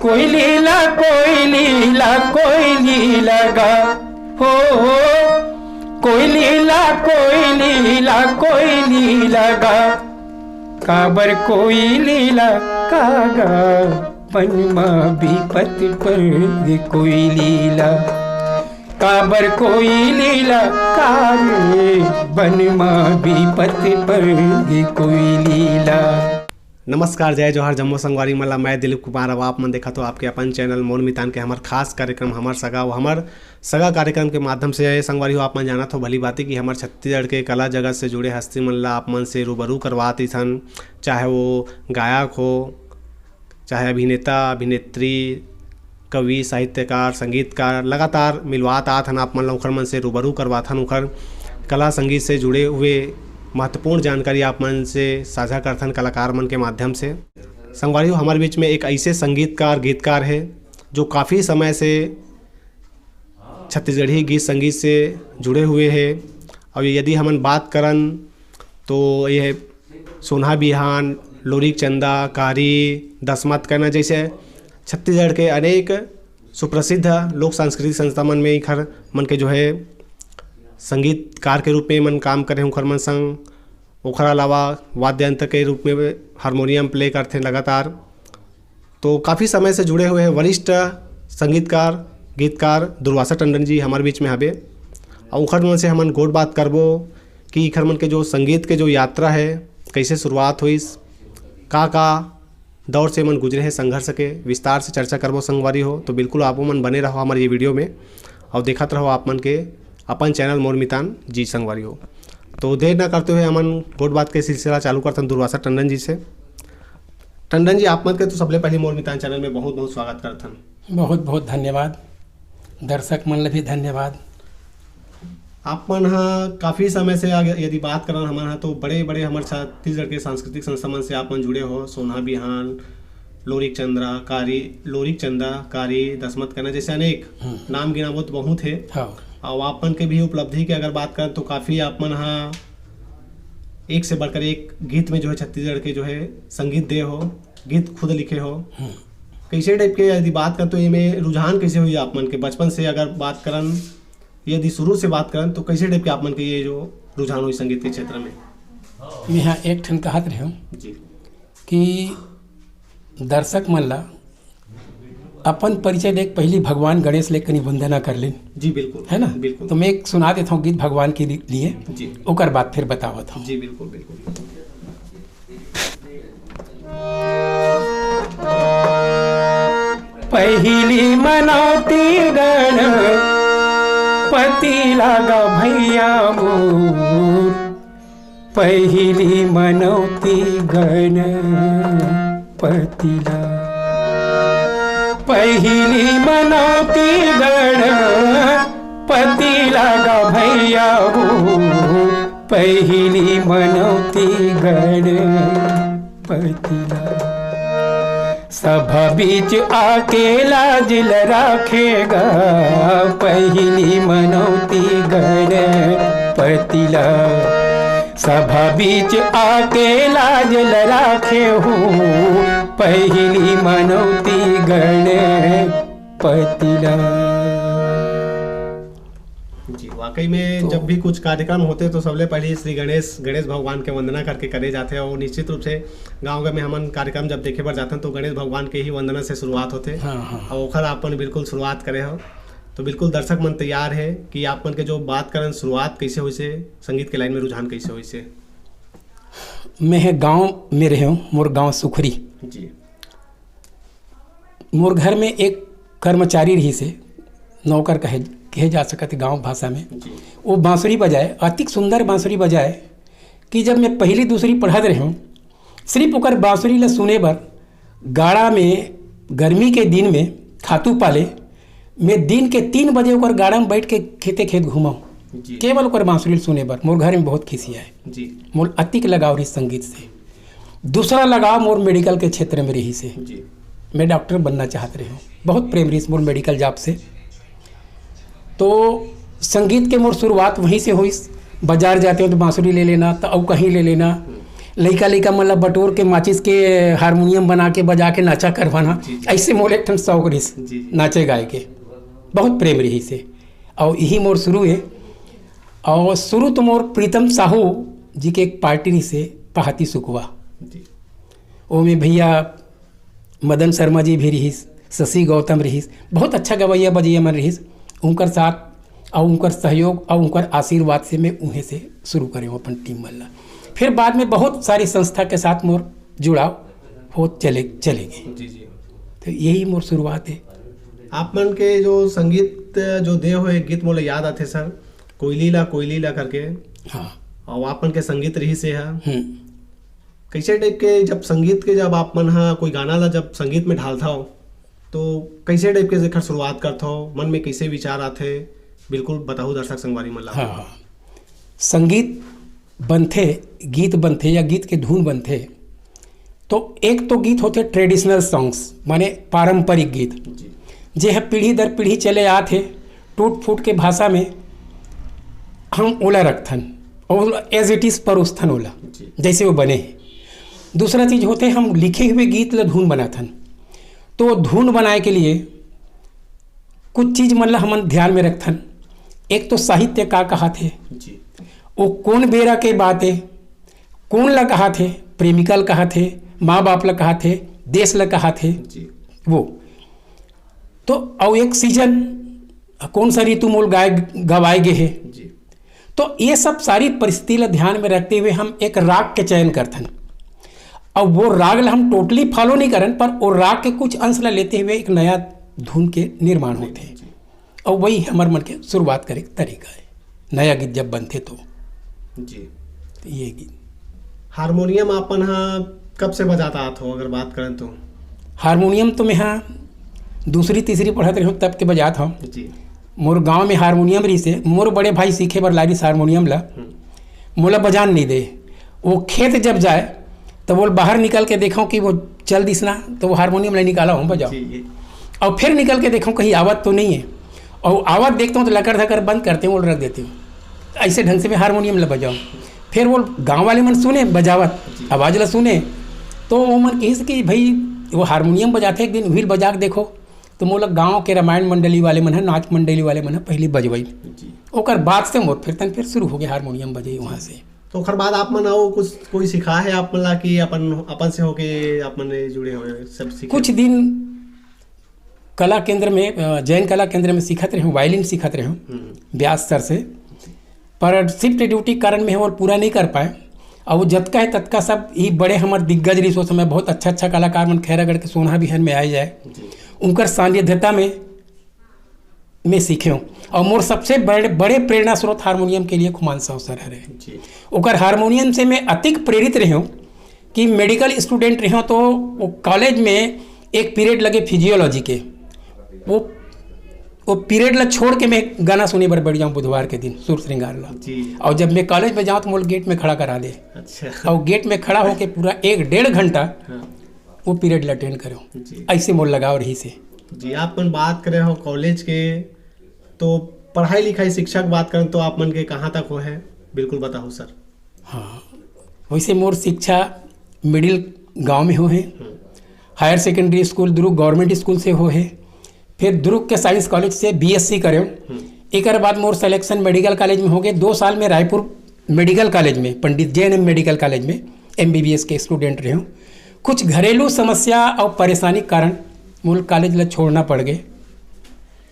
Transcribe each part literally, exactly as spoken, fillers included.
कोयली ला, कोयली ला, कोयली लगा, हो, हो। कोयली ला, कोयली ला, कोयली लगा। काबर कोयली ला, कागा बन मा बिपत पर गे कोयली ला। काबर कोयली ला, कारे बन मा बिपत पर गे कोयली ला। नमस्कार, जय जोहार, जम्मो संगवारी मन ला। मैं दिलीप कुमार, अब आप मन देखत हो आपके अपन चैनल मोर मितान के हमर खास कार्यक्रम हमर सगा। वो हमर सगा कार्यक्रम के माध्यम से, संगवारी हो, आप मन जानत हो भली बात कि हमर छत्तीसगढ़ के कला जगत से जुड़े हस्ती मन ला आप मन से रूबरू करवात इथन, चाहे वो गायक हो, चाहे अभिनेता, अभिनेत्री, कवि, साहित्यकार, संगीतकार, लगातार मिलवात आत हन आप मन ला, उखर मन से रूबरू करवाथन, उखर कला संगीत से जुड़े हुए महत्वपूर्ण जानकारी आप मन से साझा करथन कलाकार मन के माध्यम से। संगवारी हो, हमर बीच में एक ऐसे संगीतकार, गीतकार है, जो काफ़ी समय से छत्तीसगढ़ी गीत संगीत से जुड़े हुए है। और यदि हमन बात करन, तो ये सोनहा बिहान, लोरिक चंदा, कारी, दसमत करना जैसे छत्तीसगढ़ के अनेक सुप्रसिद्ध लोक सांस्कृतिक संस्था मन में इखर मन के जो है संगीतकार के रूप में मन काम करे, उखर मन संग, ओखर अलावा वाद्य यंत्र के रूप में हारमोनियम प्ले करथे लगातार। तो काफ़ी समय से जुड़े हुए हैं वरिष्ठ संगीतकार, गीतकार दुर्वासा टंडन जी हमारे बीच में हबे। और उखर मन से हमन गोठ बात करबो कि इखर मन के जो संगीत के जो यात्रा है, कैसे शुरुआत होइस, का का दौर से मन गुजरे हैं संघर्ष के, विस्तार से चर्चा करबो संगवारी हो। तो बिल्कुल आप मन बने रहो हमारे ये वीडियो में और देखत रहो आप मन के अपन चैनल मोर मितान जी संगवारी हो। तो देर ना करते हुए हमन गोठ बात के सिलसिला चालू करथन दुर्वासा टंडन जी से। टंडन जी, आप मन के तो सबले पहले मोर मितान चैनल में बहुत बहुत स्वागत करथन। बहुत बहुत धन्यवाद। दर्शक मन ल भी धन्यवाद। आप मन ह काफ़ी समय से, अगर यदि बात करन हमन ह, तो बड़े-बड़े हमर छत्तीसगढ़ के सांस्कृतिक संस्था मन से आप मन जुड़े हो, सोनहा बिहान, लोरिक चंद्रा, कारी, लोरिक चंदा, कारी, दसमत करना जैसे अनेक हम्म। नाम गिनाबो तो बहुत है। हाँ। और आप मन के भी उपलब्धि के अगर बात करन तो काफ़ी आप मन ह एक से बढ़कर एक गीत में जो है छत्तीसगढ़ के जो है संगीत दे हो, गीत खुद लिखे हो। हम्म। कैसे टाइप के यदि बात करन तो ये में रुझान कैसे हुई आप मन के बचपन से अगर बात करन, यदि शुरू से बात करन तो कैसे टाइप के आप मन के ये जो रुझान हुई संगीत के क्षेत्र में? मैं यहाँ एक ठन कहत रहे हूँ जी। कि दर्शक मन ला अपन परिचय देख पहली भगवान गणेश ले कनी वंदना कर लेन। जी बिल्कुल। है ना? बिल्कुल। तो मैं एक सुना देता हूँ गीत भगवान के लि-, लिए, जी। ओकर बाद फिर बतावत हूँ। जी बिल्कुल, बिल्कुल। पहिली मनौती गणपति लागा भैया मोर, पहिली मनौती गणपति ला, पहिली मनौती गणपति लागा भैया हो, पहिली मनौती गणपति ला। सभा बीच आके लाज ल राखे गा, पहिली मनौती गणपति ला। सभा बीच आके लाज ल राखे हो, पहिली मनौती गणपति ला। जी, वाकई में तो जब भी कुछ कार्यक्रम होते तो सबले पहले श्री गणेश, गणेश भगवान के वंदना करके करे जाथे और निश्चित रूप से गाँव में हमन कार्यक्रम जब देखे बर जाथन तो गणेश भगवान के ही वंदना से शुरुआत होथे। हाँ, हाँ। और ओखर आप मन बिल्कुल शुरुआत करे हो, तो बिल्कुल दर्शक मन तैयार है कि आप मन के जो बात करन शुरुआत कैसे होइसे, संगीत के लाइन में रुझान कैसे होइसे। मैं ह गाँव में रहे हूँ, मोर गाँव सुखरी। जी। मोर घर में एक कर्मचारी रहिसे, नौकर कहे, कहे जा सकत हे गाँव भाषा में। जी। वो बांसुरी बजाए, अतिक सुंदर बांसुरी बजाए कि जब मैं पहली दूसरी पढ़त रहे हूँ, सिर्फ ओकर बांसुरी ला सुने बर गाड़ा में गर्मी के दिन में खातू पाले में दिन के तीन बजे ओकर गाड़ा में बैठ के खेते खेत घूमव, जी। केवल ओकर बांसुरी ला सुने बर। मोर घर में बहुत खिसियाए। जी। मोर अतिक लगाव रहिस संगीत से। दूसरा लगाव मोर मेडिकल के क्षेत्र में रहिसे। जी। मैं डॉक्टर बनना चाहत रहे हूँ, बहुत प्रेम रहिस मोर मेडिकल जॉब से। तो संगीत के मोर शुरुआत वहीं से होइस। बाजार जाते हो तो बांसुरी ले लेना, तो अउ कहीं ले लेना। लइका लइका मन ला बटोर के माचिस के हारमोनियम बना के बजा के नाचा करवाना। जी, जी। ऐसे मोर एक ठन शौक रहिस जी, जी। नाचे गाए के, बहुत प्रेम रहिस हे। और यही मोर शुरू हे। और शुरू तो मोर प्रीतम साहू जी के एक पार्टी रहिस हे, पहाती सुकवा। जी। ओमे भैया मदन शर्मा जी भी रहिस, शशि गौतम रहिस, बहुत अच्छा गवैया बजैया मन रहिस। उनकर साथ और उनकर सहयोग और उनकर आशीर्वाद से मैं उहें से शुरू करे हूँ अपन टीम मन ला। फिर बाद में बहुत सारी संस्था के साथ मोर जुड़ाव हो चले चले गए। जी, जी। तो यही मोर शुरुआत है। आप मन के जो संगीत जो दे हो एक गीत मोला याद आथे सर, कोयली ला कोयली ला करके। हाँ। और आप मन के संगीत रहिस हे। हम्म। कैसे टाइप के जब संगीत के जब आप मन हा कोई गाना ला जब संगीत में ढालथव तो कैसे टाइप के जेकर शुरुआत करथव, मन में कैसे विचार आथे, बिल्कुल बताहू दर्शक संगवारी मन ला। हाँ, हाँ। संगीत बनथे, गीत बनथे या गीत के धुन बनथे, तो एक तो गीत होथे ट्रेडिशनल सॉन्ग्स, माने पारंपरिक गीत, जी। जे ह पीढ़ी दर पीढ़ी चले आत हे, टूट फूट के भाषा में हम ओला रखथन और एज इट इज परोसथन ओला, जी। जैसे वो बने हे। दूसरा चीज होथे, हम लिखे हुए गीत ल धुन बनाथन, तो धुन बनाए के लिए कुछ चीज मन ल हमन ध्यान में रखथन। एक तो साहित्य का कहाथे, जी। वो कौन बेरा के बात हे, कौन ला कहाथे, प्रेमिका ल कहाथे, माँ बाप ला कहाथे, देश ला कहाथे, जी। वो तो, अउ एक सीजन कौन सा ऋतु मोल गाय गवाए गे हे। जी। तो ये सब सारी परिस्थिति ला ध्यान में रखते हुए हम एक राग के चयन करथन। अब वो राग ला हम टोटली फॉलो नहीं करन, पर वो राग के कुछ अंश ला लेते हुए एक नया धुन के निर्माण होथे। जी। और वही हमर मन के शुरुआत करे के तरीका है, नया गीत जब बनथे तो। जी। तो ये गीत। हारमोनियम आपन हा कब से बजाता आत हो, अगर बात करन तो? हारमोनियम तो मैं हा दूसरी तीसरी पढ़त रहे हूँ तब के बजात हूँ। जी। मोर गांव में हारमोनियम रहिसे, मोर बड़े भाई सीखे बर लारिस हारमोनियम ला, हम्म। मोला बजान नहीं दे। वो खेत जब जाए तो बोल बाहर निकल के देखो कि वो चल दिस ना, तो वो हारमोनियम ला निकाला हूँ बजाओ। जी, जी। और फिर निकल के देखो कहीं आवत तो नहीं है, और आवत देखता हूँ तो लकर धकर बंद करते हैं, वो रख देते हूँ। ऐसे ढंग से मैं हारमोनियम ला बजाऊँ। फिर वो गाँव वाले मन सुने बजावत, जी। आवाज़ ला सुने, तो वो मन कहिस कि भाई वो हारमोनियम बजाते, एक दिन उही ल बजा के देखो। तो मोला गांव के रामायण मंडली वाले मन ह, नाच मंडली वाले मन ह पहली बजवाई। जी। ओकर बाद से मोर फिर तन फिर शुरू हो गया हारमोनियम बजे वहाँ से। तो ओकर बाद आप मन अउ कुछ कोई सिखा है आप मन ला कि अपन, अपन से होके आप मन जुड़े हुए सब सीखे? कुछ दिन कला केंद्र में, अ, जैन कला केंद्र में सीखत रहे हूँ, वायलिन सीखत रहे हूँ हम्म। व्यास सर से। पर शिफ्ट ड्यूटी के कारण मैं वो पूरा नहीं कर पाए। और वो जतका है ततका सब ही बड़े हमर दिग्गज रहिस, ओ समय बहुत अच्छा अच्छा कलाकार मन खैरागढ़ के सोनहा बिहान में आए जाए, जी। उनकर सानिध्यता में मैं सीखे हूँ। और मोर सबसे बड़े, बड़े प्रेरणा स्रोत हारमोनियम के लिए खुमान साहू सर हरे। जी। ओकर हारमोनियम से मैं अतिक प्रेरित रहे हूँ कि मेडिकल स्टूडेंट रहे हूँ तो वो कॉलेज में एक पीरियड लगे फिजियोलॉजी के, वो वो पीरियड ला छोड़ के मैं गाना सुने बर बैठ जाऊँ बुधवार के दिन सुर श्रृंगार ला। जी। और जब मैं कॉलेज में जाऊँ तो मोला गेट में खड़ा करा दे। अच्छा। और गेट में खड़ा होके पूरा एक डेढ़ घंटा हाँ। वो पीरियड ला अटेंड करो। जी। ऐसे मोर लगाव रहिसे। जी, आप मन बात करे हो कॉलेज के, तो पढ़ाई लिखाई शिक्षा के बात करें तो आप मन के कहाँ तक हो है, बिल्कुल बताओ सर। हाँ, वैसे मोर शिक्षा मिडिल गांव में हो है, higher secondary school Durg government school से हो है, फिर दुर्ग के साइंस कॉलेज से बीएससी करे। एकर बाद मोर सिलेक्शन मेडिकल कॉलेज में हो गए। दो साल में रायपुर मेडिकल कॉलेज में, Pandit J N M medical college में एमबीबीएस के स्टूडेंट रहे हूँ। कुछ घरेलू समस्या और परेशानी के कारण मोर कॉलेज ला छोड़ना पड़ गए।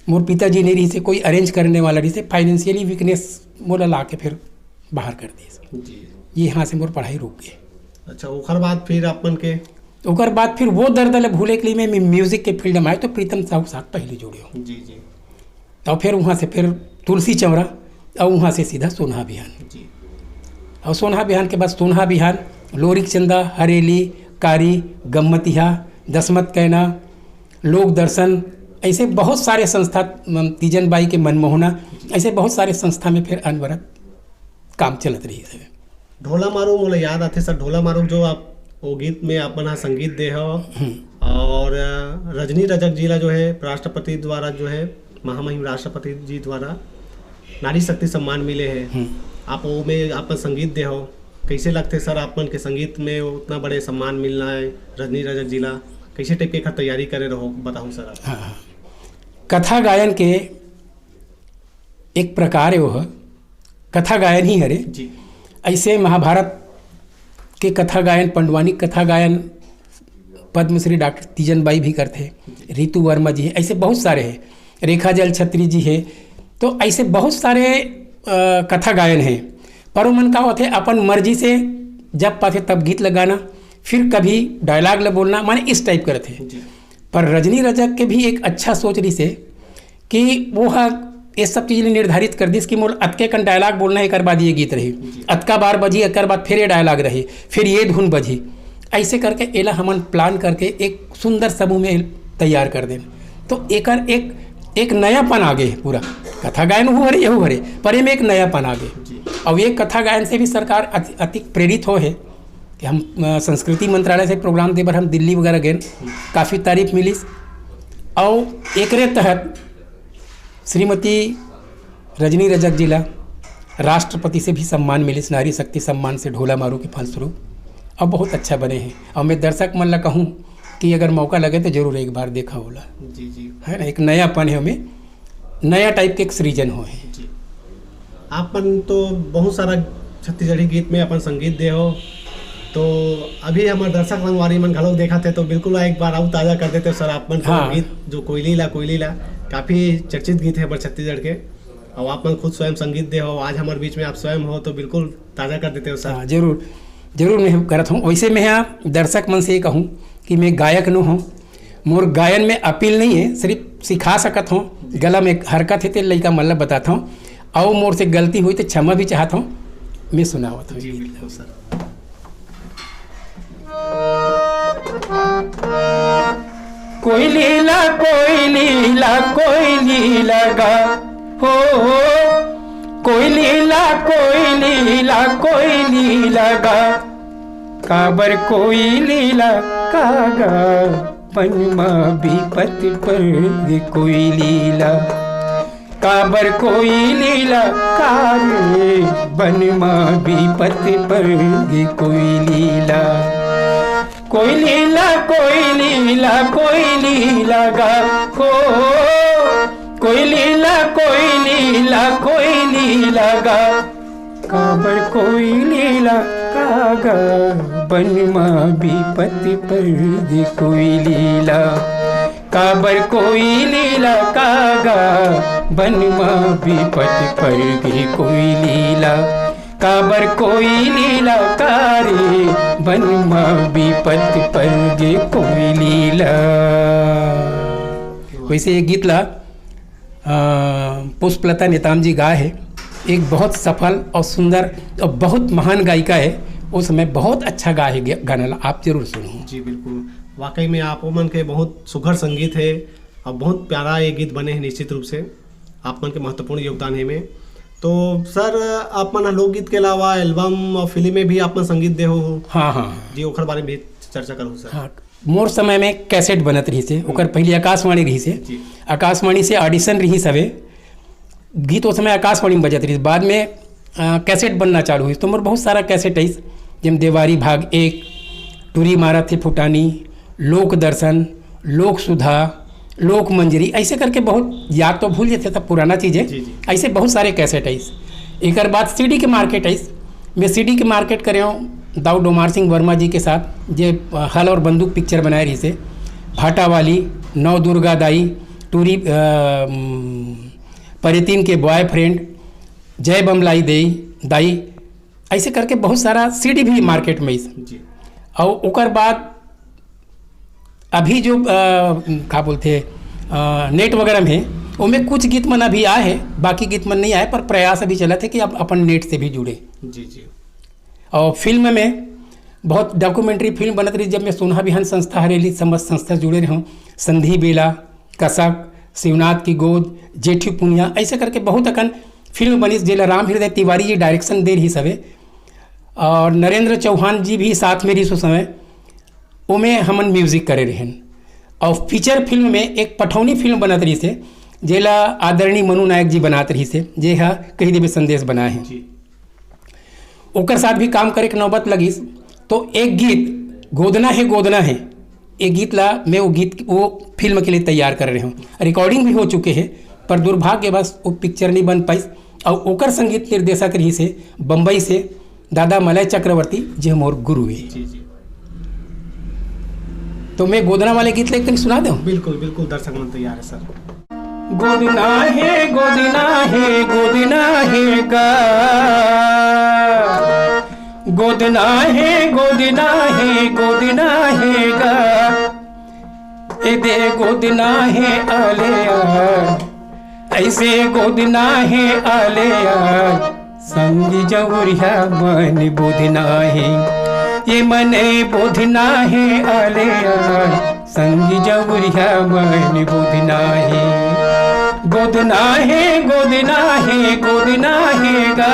मोर पिताजी नहीं रहिसे, कोई अरेंज करने वाला रहिसे, फाइनेंशियली वीकनेस मोला ला के फिर बाहर कर दिस। जी। ये यहाँ से मोर पढ़ाई रुक गई। अच्छा, ओकर बाद फिर आप मन के? ओकर बाद फिर वो दर्द ले भूले के लिए मैं म्यूजिक के फील्ड में आए तो प्रीतम साहू के साथ पहले जुड़े हूँ। जी, जी। और फिर वहाँ से फिर तुलसी चौरा और वहाँ से सीधा सोनहा बिहान। जी। और सोनहा बिहान के बाद सोनहा बिहान, लोरिक चंदा, हरेली, कारी, गम्मतिहा, दसमत कैना, लोक दर्शन, ऐसे बहुत सारे संस्था, म, तीजन बाई के मनमोहना, ऐसे बहुत सारे संस्था में फिर अनवरत काम चलत रहिस है। ढोला मारू मोला याद आथे सर, ढोला मारू जो आप वो गीत में आप मन हा संगीत दे हो हम्म। और अ, रजनी रजक जी ला जो है राष्ट्रपति द्वारा जो है महामहिम राष्ट्रपति जी द्वारा नारी शक्ति सम्मान मिले है। हम्म। आप वो में आप संगीत दे हो, कैसे लगथे सर, आप मन के संगीत में उतना बड़े सम्मान मिलना है रजनी रजक जी ला, कैसे टाइप के एकर तैयारी करे रहो, बताहू सर आप। हाँ, हाँ। कथा गायन के एक प्रकार है, वो कथा गायन ही हरे। जी। ऐसे महाभारत के कथा गायन, पंडवानी कथा गायन, पद्मश्री डॉक्टर तीजन बाई भी करथे, रितु वर्मा जी है, ऐसे बहुत सारे हैं, रेखा जल छत्री जी है। तो ऐसे बहुत सारे अ, कथा गायन है, पर ओमन का होथे, अपन मर्जी से जब पाथे तब गीत लगाना, फिर कभी डायलॉग ल बोलना, माने इस टाइप करथे। जी। पर रजनी रजक के भी एक अच्छा सोच रहिसे कि वो ह ये सब चीज ल निर्धारित कर दिस कि मोर अतके कन डायलॉग बोलना है, एकर बाद ये गीत रही, जी। अतका बार बजी, एकर बाद फिर ये डायलॉग रही, फिर ये धुन बजी। ऐसे करके एला हमन प्लान करके एक सुंदर समूह में तैयार कर देन। तो एकर एक, एक नयापन आ गे पूरा। कथा गायन हु हरे, यहू हरे, पर एमे एक नयापन आ गे। जी। और ये कथा गायन से भी सरकार अति, अति प्रेरित हो है कि हम, अ, संस्कृति मंत्रालय से प्रोग्राम दे बर हम दिल्ली वगैरह गेन, काफ़ी तारीफ मिलिस। और एकरे तहत श्रीमती रजनी रजक जी ला राष्ट्रपति से भी सम्मान मिलिस, नारी शक्ति सम्मान से ढोला मारू के फलस्वरूप, और बहुत अच्छा बने हैं। और मैं दर्शक मन ला कहूँ कि अगर मौका लगे तो जरूर एक बार देखा होला। जी, जी। है ना, एक नयापन है ओमे, नया टाइप के एक सृजन हो है। जी। आप मन तो बहुत सारा छत्तीसगढ़ी गीत में अपन संगीत दे हो, तो अभी हमर दर्शक संगवारी मन घलो देखत हे, तो बिल्कुल एक बार अउ ताजा कर देते हो सर, आप मन के हाँ। गीत जो कोयली ला कोयली ला, काफी चर्चित गीत है हमर छत्तीसगढ़ के, और आप मन खुद स्वयं संगीत दे हो, आज हमर बीच में आप स्वयं हो, तो बिल्कुल ताजा कर देते हो सर। हाँ, जरूर, जरूर मैं करत हूँ। वैसे मैं यहाँ दर्शक मन से ये कहूँ कि मैं गायक नो हूँ, मोर गायन में अपील नहीं है, सिर्फ सिखा सकत हूँ, गला में हरकत है, ते लइका मन ला बतात हूँ, अउ मोर से गलती हुई तो क्षमा भी चाहत हूँ, मैं सुनावत हूँ। जी, बिल्कुल सर। कोई लीला, कोई लीला, कोई लीला गा, हो, हो। कोई लीला, कोई लीला, कोई लीला गा, काबर कोई लीला कागा, बन मा बिपत पर कोई लीला। काबर कोई लीला कारे, बन मा बिपत पर गे कोई लीला। कोई लीला, कोई लीला, कोई लीला गा, हो। कोई लीला, कोई लीला, कोई लीला गा। काबर कोई लीला कागा, बन मा बिपत पर गे कोई लीला। काबर कोई लीला कागा, बन मा बिपत पर गे कोई लीला। काबर कोई लीला कारे, बन मा बिपत पर गे कोई लीला। वैसे ये गीत ला अ, पुष्पलता नेताम जी गाए हे। एक बहुत सफल और सुंदर और बहुत महान गायिका है। उस समय बहुत अच्छा गाए हे ग-, गाना ला आप जरूर सुनहू। जी, बिल्कुल। वाकई में आप मन के बहुत सुघर संगीत है और बहुत प्यारा ये गीत बने हैं निश्चित रूप से। आप मन के महत्वपूर्ण योगदान है में। तो सर, आप मन लोकगीत के अलावा एल्बम और फिल्म में भी आप मन संगीत दे हो, हो। हाँ, हाँ, हाँ। जी, ओखर बारे में भी चर्चा करूँ सर। हाँ, मोर समय में कैसेट बनत रहिस हे, ओकर पहले आकाशवाणी रहिस हे। जी। आकाशवाणी से ऑडिशन रहिस हवे, गीत ओ समय आकाशवाणी में बजत रहिस। बाद में, अ, कैसेट बनना चालू होइस, तो मोर बहुत सारा कैसेट आइस, जेम देवारी भाग एक, टूरी मारत हे फुटानी, लोक दर्शन, लोक सुधा, लोक मंजरी, ऐसे करके बहुत, याद तो भूल जाते था पुराना चीजें। जी, जी। ऐसे बहुत सारे कैसेट आइस। एकर बाद सीडी के मार्केट आइस। मैं सीडी के मार्केट करे हूँ दाऊ डोमार सिंह वर्मा जी के साथ, जे, अ, हल और बंदूक पिक्चर बनाए रहिस हे, भाटा वाली, नौ दुर्गा दाई, टूरी, अ, उम, परेतीन के बॉयफ्रेंड, जय बमलाई देई, दाई, ऐसे करके बहुत सारा सीडी भी मार्केट में आइस। जी। और ओकर बाद अभी जो, अ, का बोलथे, अ, नेट वगैरह में, ओमे कुछ गीत मन अभी आए हैं, बाकी गीत मन नहीं आए, पर प्रयास अभी चलत हे कि अब अपन नेट से भी जुड़े। जी, जी। और फिल्म में बहुत डॉक्यूमेंट्री फिल्म बनत रहिस, जब मैं सोनहा बिहान संस्था हरेली समस्त संस्था से जुड़े रहूँ, संधि बेला, कसक, शिवनाथ की गोद, जेठी पुनिया, ऐसे करके बहुत अकन फिल्म बनिस, जेला राम हृदय तिवारी जी डायरेक्शन दे रहिस हवे और नरेंद्र चौहान जी भी साथ में रहिस ओ समय। ओमे हमन म्यूजिक करे रहेन। और फीचर फिल्म में एक पठौनी फिल्म बनत रहिस हे, जेला आदरणीय मनु नायक जी बनात रहिस हे, जे हा कही देबे संदेश बनाए हे। जी। ओकर साथ भी काम करे के नौबत लगिस। तो एक गीत गोदना हे गोदना हे, ये गीत ला मैं वो गीत, वो फिल्म के लिए तैयार कर रहे हूँ, रिकॉर्डिंग भी हो चुके हैं। पर दुर्भाग्यवश वो पिक्चर नहीं बन पाइस। और ओकर संगीत निर्देशक रहिस हे बम्बई से दादा मलय चक्रवर्ती, जे मोर गुरु हे। जी जी। तो मैं गोदना वाले गीत ला एक कनी सुना देहूँ। बिल्कुल बिल्कुल, दर्शक मन तैयार है सर। गोदना हे गोदना हे गोदना हे गा, गोदना हे गोदना हे गोदना हे गा, ए दे गोदना हे आले आ, ऐसे गोदना हे आले आ, संगी जौरिहा मन बोधना हे, ये मन बोधना हे आले आ, संगी जौरिहा मन बोधना हे। गोदना हे गोदना हे गोदना हे गा,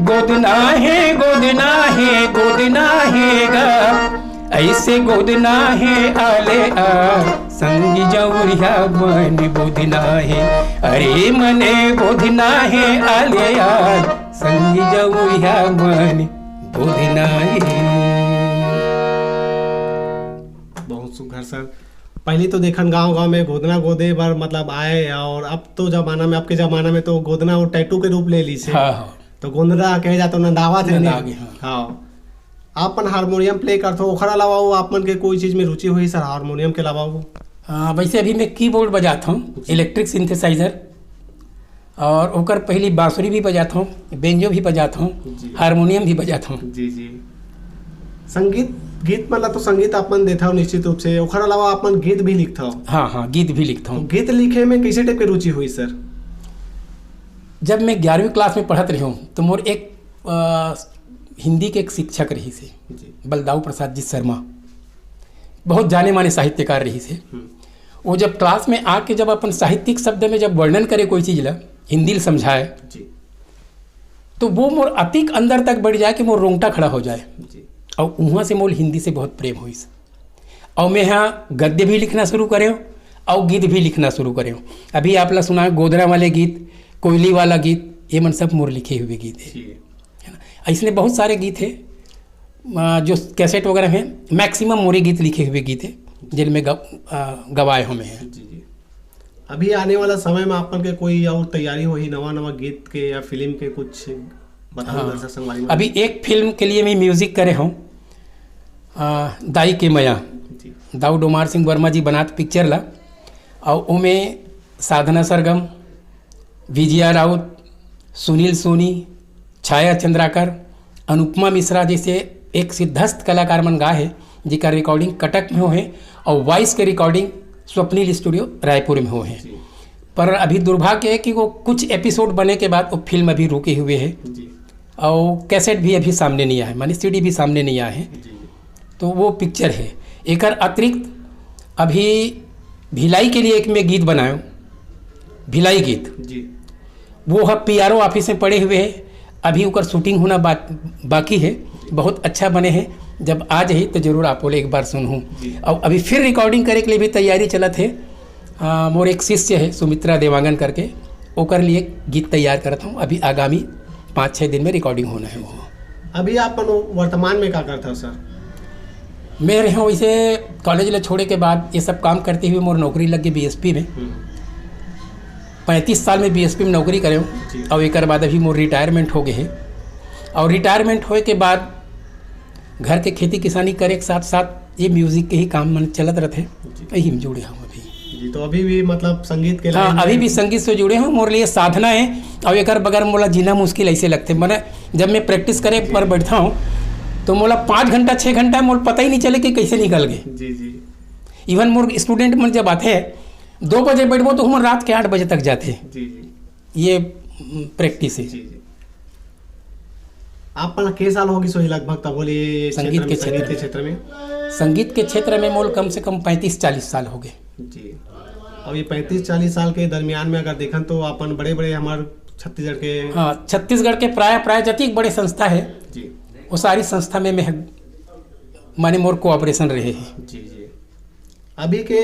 गोदना हे गोदना हे गोदना हे गा, ऐसे गोदना हे आले आ, संगी जौरिहा मन बोधना हे। अरे मन बोधना हे आले आ, संगी जौरिहा मन बोधना हे। बहुत सुघर सर। पहले तो देखन गांव गांव में गोदना गोदे बर मतलब आए, और अब तो जमाना में, अब के जमाना में तो गोदना वो टैटू के रूप ले लीस हे। हाँ हाँ। तो गोंदना कहे जात हे, नंदावत हे नंदा ने। आगे, हाँ। हाँ। आप मन हारमोनियम प्ले करथो, ओखर अलावा वो आप मन के कोई चीज में रुचि होही सर, हारमोनियम के अलावा वो? हाँ, वैसे अभी मैं कीबोर्ड बजाता हूँ, जी। इलेक्ट्रिक सिंथेसाइजर, और ओकर पहली बांसुरी भी बजाता हूँ, बेंजो भी बजाता हूँ, जी। हारमोनियम भी बजाता हूँ। जी जी। संगीत, गीत मतलब तो संगीत आप मन देथव निश्चित रूप से, ओखर अलावा आप मन गीत भी लिखथव। हाँ हाँ, गीत भी लिखता तो हूँ। गीत लिखे में कैसे टाइप के रुचि होइस सर? जब मैं ग्यारहवीं क्लास में पढ़त रहे हूँ तो मोर एक अ, हिंदी के एक शिक्षक रहिस हे, जी। बलदाऊ प्रसाद जी शर्मा, बहुत जाने माने साहित्यकार रहिस हे। हम्म। वो जब क्लास में आके जब अपन साहित्यिक शब्द में जब वर्णन करे कोई चीज ला, हिंदी ला समझाए, जी। तो वो मोर अतिक अंदर तक बढ़ जाए कि मोर रोंगटा खड़ा हो जाए। जी। और वहाँ से मोर हिंदी से बहुत प्रेम होइस। और मैं यहाँ गद्य भी लिखना शुरू करे हूँ और गीत भी लिखना शुरू करे हूँ। अभी आप ला सुना गोदना वाले गीत, कोयली वाला गीत, ये मन सब मोर लिखे हुए गीत है। जी। है ना? ऐसने बहुत सारे गीत है, अ, जो कैसेट वगैरह में मैक्सिमम मोरे गीत लिखे हुए गीत है, जिनमें ग-, अ, गवाए हमें हैं। जी जी। अभी आने वाला समय में आप मन के कोई और तैयारी होही नवा नवा गीत के या फिल्म के, कुछ बताओ हाँ। दर्शक संगवारी मन। अभी एक फिल्म के लिए मैं म्यूजिक करे हूँ, अ, दाई के मया, जी। दाऊ डोमार सिंह वर्मा जी बनात पिक्चर ला, और ओमे साधना सरगम, विजया राउत, सुनील सोनी, छाया चंद्राकर, अनुपमा मिश्रा जैसे एक सिद्धस्थ कलाकार मन गा हे, जेकर रिकॉर्डिंग कटक में हो हे और वॉइस के रिकॉर्डिंग स्वप्निल स्टूडियो रायपुर में हो हे। जी। पर अभी दुर्भाग्य है कि वो कुछ एपिसोड बने के बाद वो फिल्म अभी रुके हुए है जी। और कैसेट भी अभी सामने नहीं आया है, माने सीडी भी सामने नहीं आया है। जी। तो वो पिक्चर है। एकर अतिरिक्त अभी भिलाई के लिए एक मैं गीत बनायो, भिलाई गीत। जी। वो ह पीआरओ ऑफिस में पड़े हुए है, अभी ओकर शूटिंग होना बा-, बाकी है। बहुत अच्छा बने है, जब आ जाही तो जरूर आप बोले एक बार सुनहूँ। जी। और अभी फिर रिकॉर्डिंग करे के लिए भी तैयारी चलत है। आ, मोर एक शिष्य है सुमित्रा देवांगन करके, ओकर लिए गीत तैयार करत हूँ। अभी आगामी पाँच छः दिन में रिकॉर्डिंग होना है वो। अभी आप मन वर्तमान में का करत हव सर? मैं रहे हूँ वैसे कॉलेज ले छोड़े के बाद ये सब काम करते हुए मोर नौकरी लग गई बीएसपी में। हम्म। पैंतीस साल में बीएसपी में नौकरी करे हूँ जी। और एकर बाद अभी मोर रिटायरमेंट हो गए है। और रिटायरमेंट होए के बाद घर के खेती किसानी करे के साथ साथ ये म्यूजिक के ही काम मन चलत रहते, जी। यही में जुड़े हूँ अभी। जी, तो अभी भी मतलब संगीत के हाँ, लाइन अभी में भी संगीत से जुड़े हूँ। मोर लिए साधना है और एकर बगैर मोला जीना मुश्किल ऐसे लगते। मैंने जब मैं प्रैक्टिस करे पर बैठता हूँ तो मोला पाँच घंटा छः घंटा मोला पता ही नहीं चले कि कैसे निकल गए। जी जी। इवन मोर स्टूडेंट मन जब आते हैं दो बजे बैठबो तो हमर रात के आठ बजे तक जाते हैं। जी जी। ये प्रैक्टिस है। जी जी। आप मन के साल होगी सोही लगभग तब बोले ये संगीत क्षेत्र में, के संगीत क्षेत्र के में? क्षेत्र में? संगीत के क्षेत्र में मोल कम से कम पैंतीस चालीस साल हो गए। जी। अब ये पैंतीस चालीस साल के दरमियान में अगर देखन तो अपन बड़े बड़े हमार छत्तीसगढ़ के हाँ, छत्तीसगढ़ के प्राय प्राय जतिक बड़े संस्था है जी। वो सारी संस्था में मैं माने मोर कोऑपरेशन रहे है। जी जी। अभी के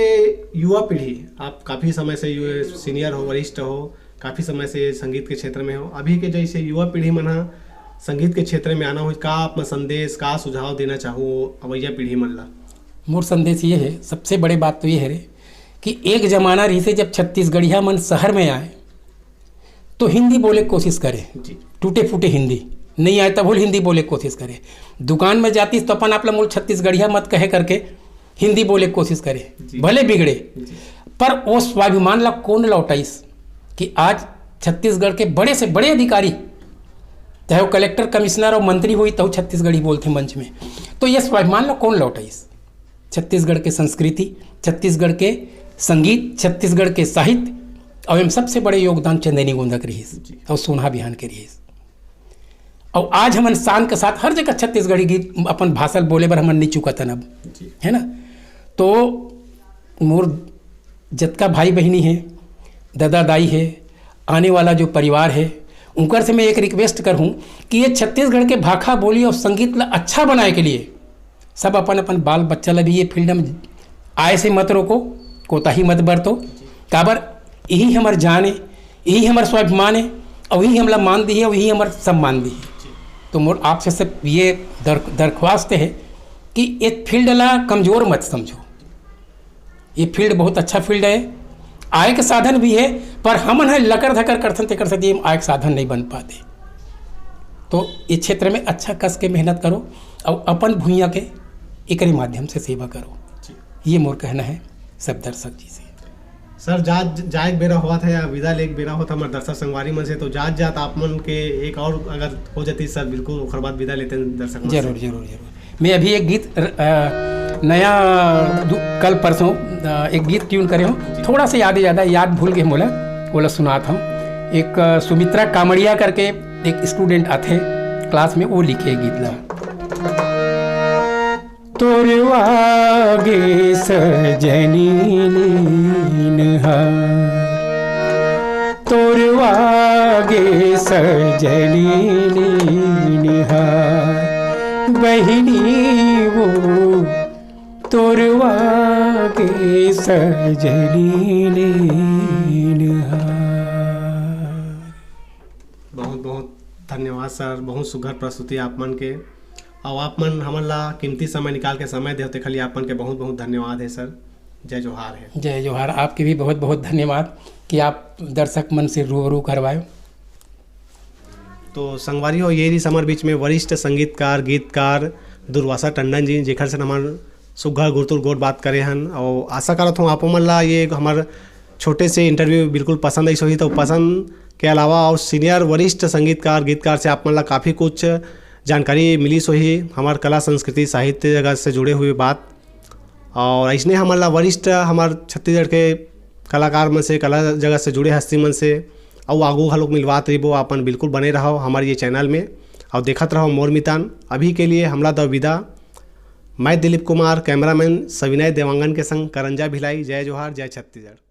युवा पीढ़ी, आप काफ़ी समय से यु-, सीनियर हो, वरिष्ठ हो, काफ़ी समय से संगीत के क्षेत्र में हो, अभी के जैसे युवा पीढ़ी मन ह संगीत के क्षेत्र में आना होही, का आप मन संदेश, का सुझाव देना चाहू अवइया पीढ़ी मन ला? मोर संदेश ये है, सबसे बड़े बात तो ये है रे, कि एक जमाना रहिसे जब छत्तीसगढ़िया मन शहर में आए तो हिंदी बोले के कोशिश करे, जी। टूटे फूटे हिंदी, नहीं आए तब हिंदी बोले के कोशिश करे। दुकान में जातिस तो अपन आप ला मोल छत्तीसगढ़िया मत कहे करके हिंदी बोले के कोशिश करे, जी। भले बिगड़े, जी। पर वो स्वाभिमान ला कौन लौटाइस कि आज छत्तीसगढ़ के बड़े से बड़े अधिकारी, चाहे वो कलेक्टर, कमिश्नर और मंत्री होई, तो छत्तीसगढ़ी बोलथे मंच में। तो ये स्वाभिमान ला कौन लौटाइस? छत्तीसगढ़ के संस्कृति, छत्तीसगढ़ के संगीत, छत्तीसगढ़ के साहित्य, और एम सबसे बड़े योगदान चंदैनी गोंदा के रहिस, जी। और सोनहा बिहान के रहिस। और आज हमन शान के साथ हर जगह छत्तीसगढ़ी गीत, अपन भाषा ल बोले बर हमन नहीं चुकतन अब, जी। है ना? तो मोर जतका भाई बहिनी है, दादा दाई है, आने वाला जो परिवार है, उनकर से मैं एक रिक्वेस्ट करहूँ कि ये छत्तीसगढ़ के भाखा बोली और संगीत ला अच्छा बनाए के लिए सब अपन अपन बाल बच्चा ला भी ये फील्ड में आए से मत रोको, कोताही मत बरतो। काबर, यही हमर जान है, यही हमर स्वाभिमान है, और यही हमला मान दी है, और यही हमर सम्मान दी है। तो मोर आपसे सिर्फ ये दर-, दरख्वास्त है कि ये फील्ड ला कमजोर मत समझो। ये फील्ड बहुत अच्छा फील्ड है, आय के साधन भी है, पर हमन ह लकर धकर करथन, तेकर सेती आय के साधन नहीं बन पाते। तो ये क्षेत्र में अच्छा कस के मेहनत करो और अपन भुइयां के एकरे माध्यम से सेवा करो। जी। ये मोर कहना है सब दर्शक जी से। सर, जा-, जाए के बेरा होवत है या विदा ले के बेरा होत हमर दर्शक संगवारी मन से, तो जात जात आप मन के एक और अगर हो जाती सर, बिल्कुल ओकर बाद विदा लेते हैं दर्शक मन से। जरूर, जरूर, जरूर। मैं अभी एक गीत, अ, नया दु-, कल परसों, अ, एक गीत ट्यून करे हूँ, थोड़ा सा याद ही याद है, याद भूल गए मोला, ओला सुनात हूँ। एक, अ, सुमित्रा कामड़िया करके एक स्टूडेंट आथे क्लास में, वो लिखे गीत ला। तोर आगे सजनी लीन हा, तोर आगे सजनी लीन हा, बहिनी वो तोर आगे सजनी लीन हा। बहुत बहुत धन्यवाद सर, बहुत सुघर प्रस्तुति आप मन के, और आप मन हमन ला कीमती समय निकाल के समय देव, तेखर लिए आप मन के बहुत बहुत धन्यवाद है सर। जय जोहार है। जय जोहार, आपके भी बहुत बहुत धन्यवाद कि आप दर्शक मन से रूबरू करवाए। तो संगवारी हो, ये रहिस हमर बीच में वरिष्ठ संगीतकार, गीतकार दुर्वासा टंडन जी, जेखर से हमन सुग्घर गुरतुर गोठ बात करे हन। और आशा करत हूँ, आप मन ला ये हमर छोटे से इंटरव्यू बिल्कुल पसंद आइस होही। तो पसंद के अलावा और सीनियर वरिष्ठ संगीतकार, गीतकार से आप मन ला काफ़ी कुछ जानकारी मिलिस होही, हमर कला, संस्कृति, साहित्य जगत से जुड़े हुए बात। और अइसने हमन ला वरिष्ठ हमर छत्तीसगढ़ के कलाकार मन से, कला जगत से जुड़े हस्ती मन से, अउ आगू घलोक मिलवात रहिबो। आप मन बिल्कुल बने रहव हमर ये चैनल में, अउ देखत रहव मोर मितान। अभी के लिए हमला दव विदा। मैं दिलीप कुमार, कैमरामैन सविनय देवांगन के संग करंजा भिलाई। जय जोहार, जय छत्तीसगढ़।